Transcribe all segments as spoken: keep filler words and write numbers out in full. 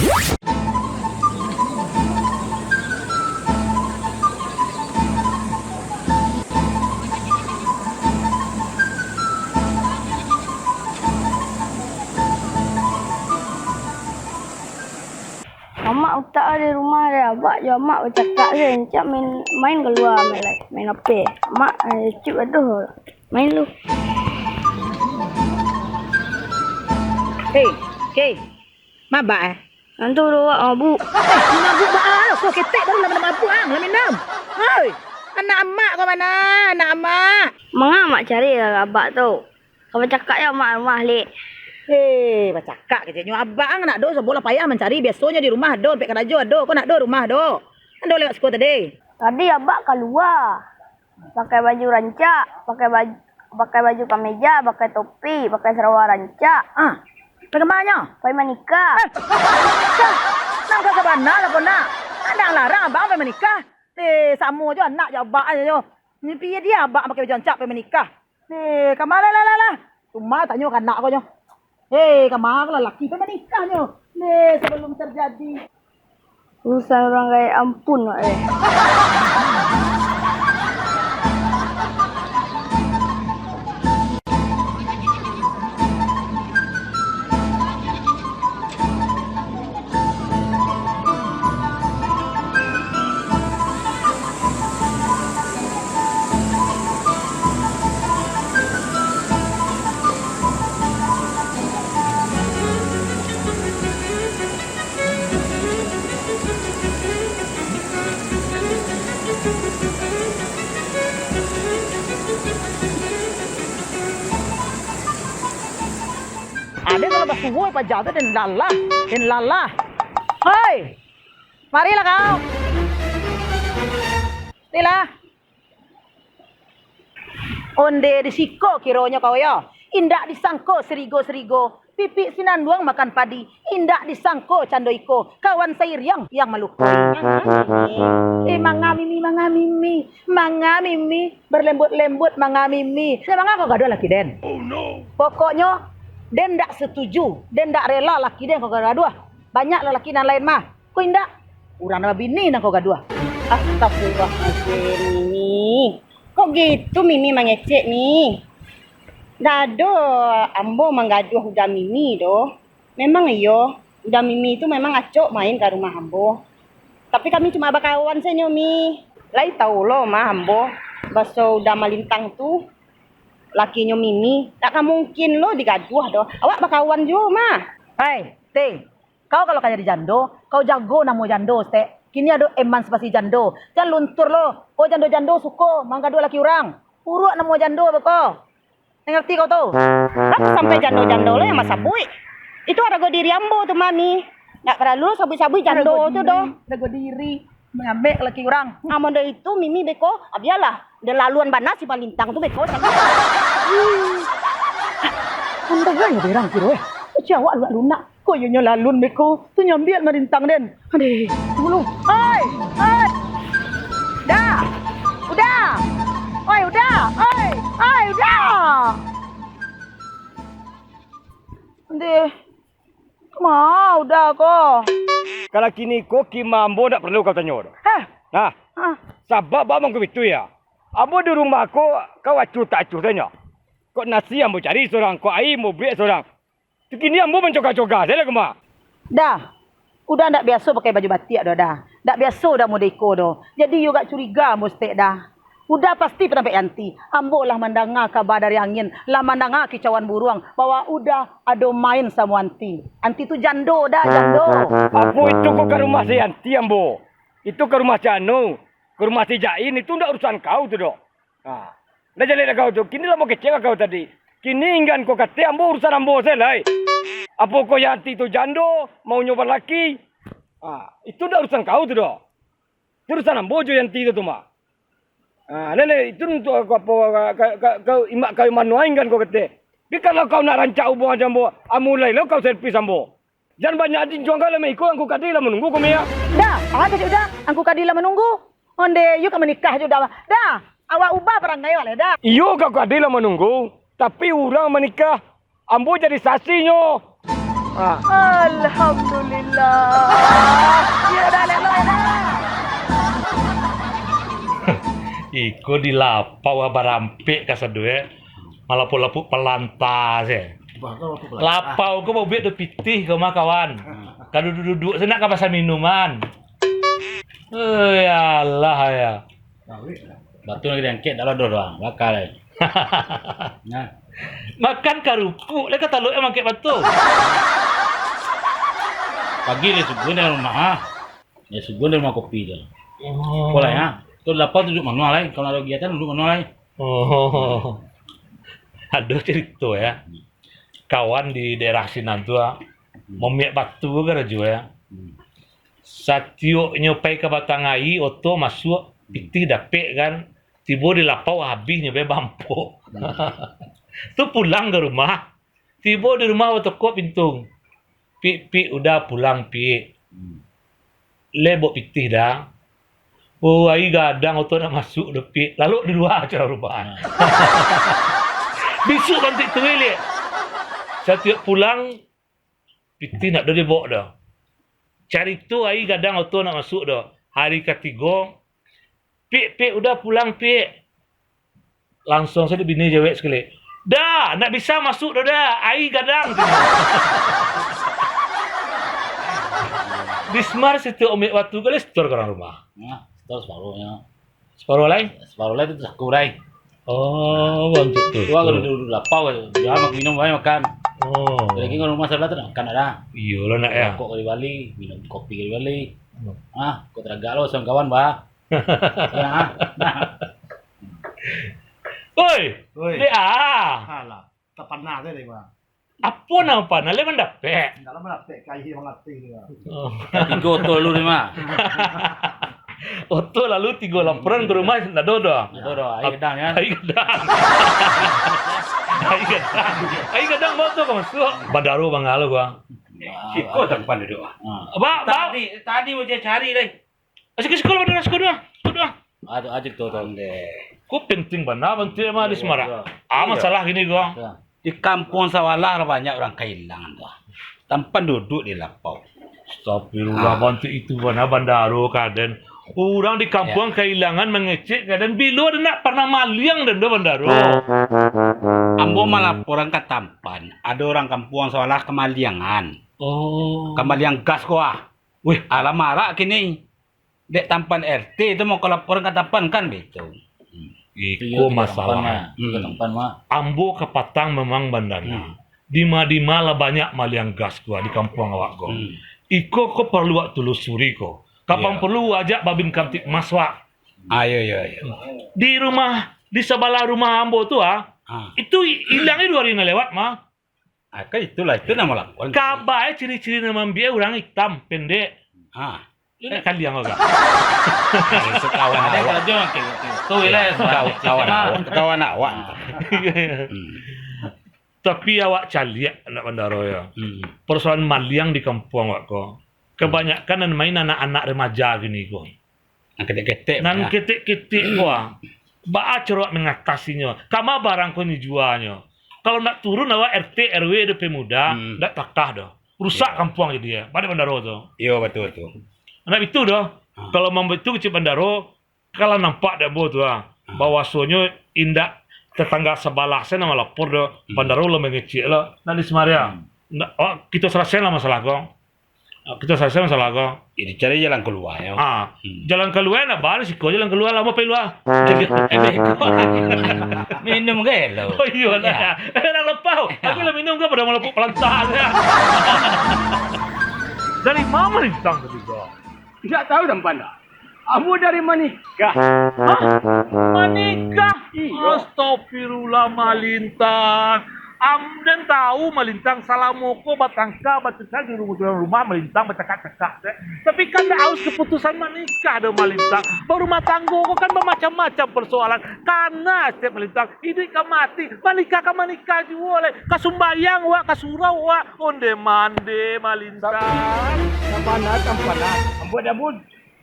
Amak utak di rumah deh, abak jo amak bacakak se, rancak main, main kalua, main, main H P. Amak, eh, cuk, aduh, main lu. Hei, Kei, mabak eh? Nantu tu awak mabuk. Eh, mabuk baa lo, kau ketek baru lah mabuk ang, lah minum. Hei, anak amak kau mana? Anak amak. Manga amak cari lah abak tu. Ka bacakak yo mak rumah, Lik. Heh, bacakak keceknyo. Abang nak do, sabolah payah mancari. Biasonyo di rumah do, ampek karajo ado. Ko nak do rumah do? Ando lewat siko tadi. Tadi abak kalua. Pakai baju rancak, pakai baju, pakai baju kameja, pakai topi, pakai sarawa rancak. Ah, pai ka manyo? Pai manikah. Eh, manikah? Nan ka sabana lah ko nak. Ado nan larang abang pai manikah. Eh, samo jo anak jo abak ajo nyo. Ni piye dia abak pakai baju rancak pai manikah? Eh, ka ma lah, lah, lah, lah. Cuma tanyo ka anak ko nyo. Eh, ka ma lah laki pai manikah nyo. Leh, sabalum tarjadi. Urusan urang gaek ampun, eh. Ado kalau basuo paja tu, den lalah, den lalah. Hoi! Marilah kau. Inilah. Onde di siko kironyo kau yo. Indak disangko sirigo-sirigo, pipik sinanduang makan padi. Indak disangko cando iko, kawan sairiang yang malukoi. Eh, manga mimi, manga mimi, manga mimi, berlembut-lembut manga mimi. Nyo manga kau gaduah laki den? Pokoknyo, den ndak setuju, den ndak rela laki den kau gaduah. Banyak laki nan lain mah. Ko indak, urang nan babini nan kau gaduah. Astagfirullahaladzim, Mimi. Kok gitu Mimi mangecek, Mi? Ndak ado ambo manggaduah uda Mimi doh. Memang iyo, uda Mimi tu memang acok main ka rumah ambo. Tapi kami cuma bakawan sajo, Mi. Lai tahu lo mah ambo, baso uda Malintang tu, lakinyo Mimi, ndak ka mungkin lo digaduah doh. Awak bakawan juo mah. Hai, Teh, kau kalau ka jadi jando, kau jago namo jando, Stek. Kini ado emansipasi jando. Jan luntur lo. Ko jando-jando suko manggaduah laki urang. Uruak namo jando beko. Ngarati kau tu? Lah sampai jando-jando lo yang masabuik. Itu harago diri ambo tu, Mami. Ndak paralu sabuik-sabuik jando tu doh. Harago diri. Mangambek laki urang. Amun dari itu, Mimi beko, ah, bialah. Dah laluan bana si Malintang tu beko. Ih. Andai lah berang kiro, eh. Macam awak lunak-lunak. Kok iyo nyo lalun beko, tu nyambiak Malintang den. Adeh, tunggu lu. Oi, oi. Dah. Udah. Oi, udah. Oi, oi, udah. Adeh. Kama udah ko? Kalau kini ko, kima ambo ndak paralu kau tanyo doh. Hah? Nah, hah? Sabab baa mangko bitu ya? Ambo di rumah ko, kau acuah tak acuah tanyo. Kok nasi ambo cari surang, kok aia ambo buek surang. Tu kini ambo mancogah-cogah sajo lah kama. Dah, udah ndak biaso pakai baju batiak doh, dah. Ndak biaso udah model iko doh. Jadi iyo agak curiga ambo saketek, dah. Udah pasti patampek Yanti. Ambo lah mandanga kaba dari angin, lah mandanga kicauan buruang, bahwa udah ado main samo Anti. Anti tu jando, dah, jando. Apo itu ko ka rumah si Anti ambo? Itu ka rumah si Anu, ka rumah si Jain, itu ndak urusan kau tu doh. Ha. Lah jaleh dah kau tu. Kini lah ambo kecek kau tadi. Kini inggan kau kato ambo urusan ambo sajo lai. Apo ko Yanti tu jando, maunyo balaki? Ha, itu ndak urusan kau tu doh. Urusan ambo jo Yanti tu, tu mah. Ah, nene, itu untuak aku apo, ka, ka, ka, ka imak kayu mano aing kan kau kete. Tapi kalau kau nak rancak hubungan jo ambo, ah, mulai lo kau servis ambo. Jan banyak jincuang kau lah, iko Angku Kadi lah manunggu kau, Mia. Dah, ah, kecek udah, Angku Kadi lah manunggu. Onde, yo ka manikah jo udah. Dah, awak ubah parangai awak lah, dah. Iyo, Angku Kadi lah manunggu, tapi urang manikah, ambo jadi sasinyo. Alhamdulillah. Iyo dah, elok-elok dah. Iko di lapau barampek ka sado, eh. Malapuk-lapuk palanta se. Lapau ko babuek do pitih ko mah, kawan. Ka duduak-duduak se nak ka pasan minuman. Eh, ya Allah, ya. Batu nan diangkek dak ladoh doh, baka lai. Nah. Makan karupuk lai ka talok mangkek batu. Pagi lai subuah dari rumah, ah. Dari subuah dari rumah kopi tu. Oh. Apo lai, ah. Tu lapau tu duduak mano lai, kalau ado kegiatan duduak mano lai. Oh. Ado carito, ya. Kawan di daerah sinan tu, ah, mamiak batu karajo, ya. Hmm. Satioknyo pai ka batang aia, oto masuak, pitih dapek kan, tibo di lapau, abih nyo bae bampok. Hmm. Tu pulang ka rumah, tibo di rumah batokok pintuang. "Pik, Pik, uda pulang, Pik." Hmm. "Lai baok pitih, Da?" "Oh, aia gadang, oto ndak masuak doh, Pik." Lalok di lua acara rumah. Hmm. Bisuak bantuak tu, liek. Satiok pulang, pitih ndak ado dibaok doh. Carito aia gadang oto ndak masuak doh. Hari katigo, "Pik, Pik, uda pulang, Pik." Langsuang sajo bini jawek sakali, "Da, ndak bisa masuak doh, Da, aia gadang," tu. Bismar satiok omek batu gali setor ka urang rumah. Nah, setor saparuahnyo. Saparuah lai? Saparuah lai tu saku lai. Oh, bantuak tu. Tu kalau duduak lapau, jan makan minum, bae makan. Oh. Lagi kalau rumah sabalah tu nak makan ado. Iyolah nak, ya. Rokok ka dibali, minum kopi ka dibali. Hmm. Ah, kok taragak lo sama kawan, bah. Nah, nah. Oi, Oi. Dek ah. Alah, tak pernah tu, Dek, bah. Apo nan panah lai mandapek? Indak lah mandapek, ka aia mangarati tu. Oh. Tigo oto lalu ni mah. Oto lalu tigo laporan ka rumah, ndak ado doh. Ndak ado doh, aia gadang, kan? Aia gadang. Aia gadang. Aia gadang, baok tu ka masuak. Bandaro bangalo gua. Siko tampan duduak, ah. Ha. Ba, ba. Tadi, tadi ujian cari, deh. Siko, siko, bandaro, siko doh, siko doh. Aduh, ajik tu, tu. Ko penting bana bantuak mah di Samarak. Iyo, iyo. Ah, masalah gini gua. Iyo. Di kampuang sabalah lah banyak urang kahilangan tu. Tampan duduak di lapau. Astagfirullah, ah. Bantuak itu bana bandaro kaden. Urang di kampuang kahilangan mangecek kaden. Bilo ado nak parnah maliang den do bandaro? Ambo malaporan ka Tampan, ado urang kampuang sabalah kamaliangan. Oh. Kamaliang gas ko ah. Weh. Alah marak kini. Dek Tampan R T tu mau ka laporan ka Tampan kan baitu. Iko masalah. Iyo, Tampan mah. Hmm. Tampan mah. Ambo kapatang memang bandana. Hmm. Dima-dima lah banyak maliang gas ko di kampuang awak ko. Hmm. Iko ko paralu wak tulusuri ko. Kapan paralu ajak Babin Kamtibmas wak. Ayo, ayo, ayo. Di rumah, di sabalah rumah ambo tu ah, itu ilang duo hari nan lewat mah. Ah, kan itulah, itu namo lakuan. Kaba e ciri-ciri nan mambiak urang itam, pendek. Ah. Lu nak kaliang kau, Kak? Itu kawan awak. Kawan awak, kawan awak. Hmm. Tapi awak caliak, anak bandaro, ya. Hmm. Persoalan maliang di kampuang awak ko. Kebanyakan nan main anak-anak remaja gini ko. Nan ketek-ketek. Nan ketek-ketek ko, ah. Baa caro awak mangatasinyo? Kama barang ko nyo juanyo? Kalau ndak turun awak R T, R W, do pemuda, ndak takah doh. Rusak kampuang jadi, ya. Bana bandaro tu. Iyo, batua tu. Ndak bitu doh. Ah. Kalau mambitu kecil bandaro, kalau nampak dek bo tu, ah, bahwasonyo indak tetangga sabalah se nan malapor doh, bandaro lah mangecek lah. Ndak di Samaria. Ndak, awak, kito salasaian lah masalah ko. Ah, kito salasaian masalah ko. Yo, dicari jalan kaluanyo. Ah, jalan kalua nak baa, siko jalan kalua, lamo pai lua. Minum ka lo? Oh, iyo lah. Eh, nak lapau. Aku lah minum ka, pado malapuk palantak. Dari ma Malintang tadi ko? Indak tahu, Tampan, dah. Ambo dari Manikah. Hah? Manikah? Iyo. Astagfirullah, Malintang. Am, den tahu Malintang salamo ko batangka, bacakak di rumah, rumah Malintang bacakak-cakak, dek. Tapi kan ndak harus keputusan manikah doh, Malintang. Barumah tanggo ko kan bamacam-macam persoalan. Kana setiap Malintang, iduik ka mati, manikah ka manikah juo lai. Ka sumbayang wak, ka surau wak, onde mande Malintang. Tapi, Tampan, Tampan, ambo dak mun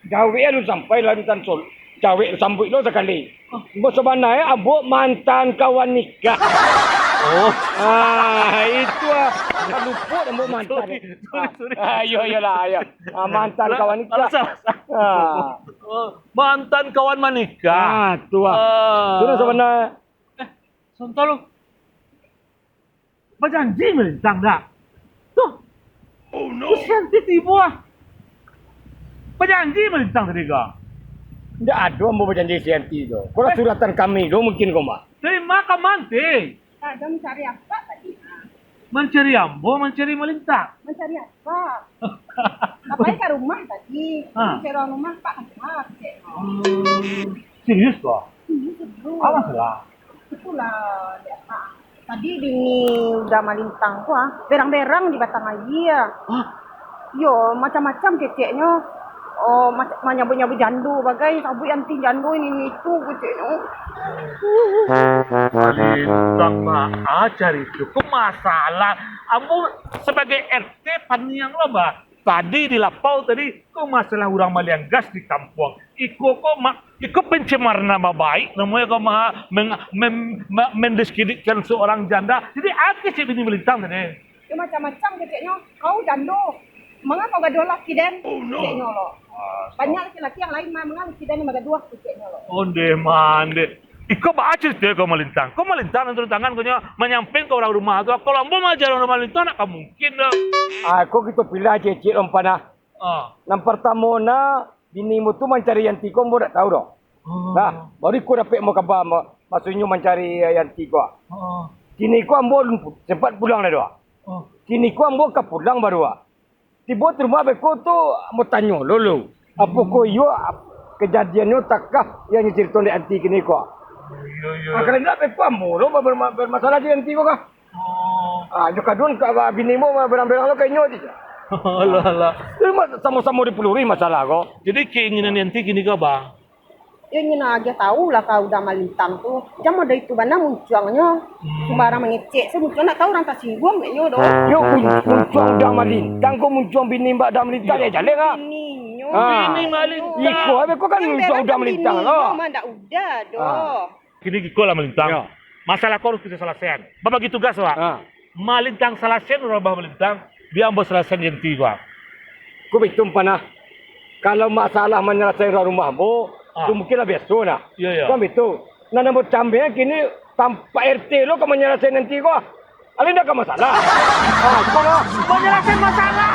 Jawek alun sampai lah, Intan Sol. Jawek sambuik lo sakali. Ambo sabananyo ambo mantan kawan nikah. Oh. Ah, itu ah. Lupo ambo mantan. Sorry, sorry, sorry. Ah, iyo, iyolah, iyo. Ah, mantan kawan nikah. Salah, salah, salah. Ah. Oh, mantan kawan manikah. Ah, tu ah. Ah. Tu lah sabananyo. Eh, Sontolo. Bajanji malintang dak? Tuh. Oh no. Si Yanti tibo ah. Bajanji malintang tadi ko. Ndak ado ambo bajanji si Yanti tu. Ko lah suratan kami tu mungkin ko mah. Dari ma ka ma Yanti? Ado mancari apak tadi. Mancari ambo, mancari malintang. Mancari apak. Apak ka rumah tadi. Ha. Mancari urang rumah, apak ka rumah, cek. Hmm. Serius ko? Serius, serius. Apo salah? Itulah, dek apak. Tadi bini Uda Malintang tu ah, berang-berang di batang aia. Hah? Yo, macam-macam keceknyo. Oh, mac-, manyabut-nyabut jando bagai, sabuik Yanti jando ini, ini itu, keceknyo. Malintang baa carito ko masalah. Ambo sabagai R T paniang lo, bah. Tadi di lapau tadi, ko masalah urang maliang gas di kampuang. Iko ko ma-, iko pencemaran nama baik, namonyo ko ma-, meng-, mem-, ma-, mendiskreditkan seorang janda. Jadi, a kecek bini Malintang tadi? Yo, macam-macam keceknyo. Kau jando, manga kau gaduah laki den? Oh no. Keceknyo lo. Astaga. Banyak laki-laki yang lain, ma-, manga laki den yang bagaduah, keceknyo lo. Ondeh mandeh. Iko baa carito ko Malintang? Ko Malintang nan turun tangan ko nyo manyampaian ka urang rumah tu. Kalau ambo maaja urang rumah Malintang, ndak ka mungkin doh. Ah, ko kito pilah ciek-ciek lo, Mpanah. Ah. Nan partamo nah, bini ambo tu mancari Yanti ko ambo dak tau doh. Ah. Nah, baru iko dapek ambo kaba, ma-, mukasuiknyo mancari Yanti ko. Ah. Kini ko ambo alun pu-, sempat pulang lai doh. Ah. Kini ko ambo ka pulang baru ah. Tibo di rumah beko tu, ambo tanyo lo lu. Apo ko iyo, ap-, kajadiannyo takah yang inyo carito dek Yanti kini ko? Iyo, iyo. Ah, kalau indak beko ambo lo ber-, ber-, bermasalah jo Yanti ko kah? Oh. Ah, inyo kaduan ka, bini ambo berang-berang lo ka inyo ti. Alah, alah. Jadi, ma-, samo-samo dipalurui masalah ko. Jadi, keinginan Yanti kini ko, Bang? Yo, inyo nan agiah tau lah ka Uda Malintang tu. Jam ado itu bana muncuangnyo. Hmm. Sumbarang mangecek, samuncuang ndak tau urang tasingguang dek inyo doh. Yo, mun-, muncuang Uda Malintang ko muncuang bini Mbak Uda Malintang, yo, jaleh ah. Bininyo. Ah. Bini Malintang. Iko, abih ko kan muncuang Uda Malintang lo. Bininyo mah ndak Uda doh. Ah. Kini iko lah Malintang. Yo. Masalah ko harus kito salasaian. Babagi tugas, Pak. Ah. Malintang salasaian urang rumah Malintang, bia ambo salasaian Yanti ko. Ko baitu, Mpanah. Kalau masalah manyalasaian urang rumah ambo, ah, tu mungkin lah biaso nah. Iyo, iyo. Kan baitu. Nan ambo cameh kini tampak R T lo ka manyalasaian Yanti ko. Alun indak ka masalah. Ah, iko lah. Manyalasaian masalah.